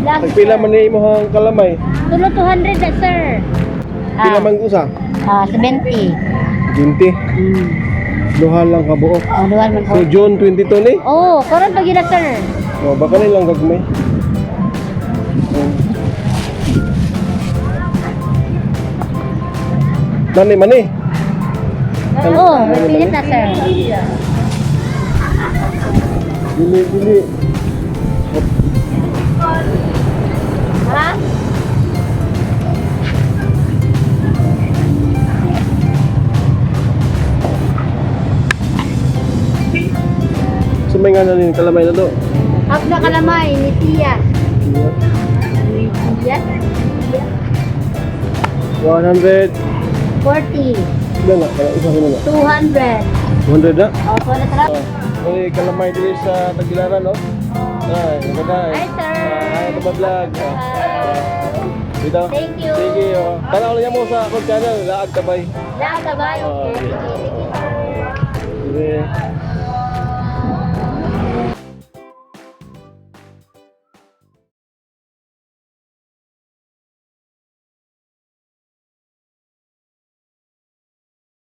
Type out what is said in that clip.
Vlog, Nagpila sir. Man ni imong kalamay? Tulo 200 na, sir. Pila man usa? Ah, 70. 20. Duha lang ka buok. Oh, duha man So ko. June 22 ni? Oh, karon pa gyud na, sir. Oh, baka ni lang gagmay. Oh. Nani mani? Oh, may pilit na, sir. Dili dili. Ha? So may nga na ni kalamay na do. Half na kalamay ni Tia. Ni Tia? 100. 40. Ilan na? Kaya isa ko na. 200. 100 na? Oh, so na tara. Oh, may kalamay diri sa Tagbilaran, no? Ay, maganda. Hi, sir. Hi, ito vlog. Dito. Thank you. Thank you. Tanaw lang mo sa akong channel, Laag Tabay. Laag Tabay. Oh, Okay, okay. sige, thank you, sir. Sige.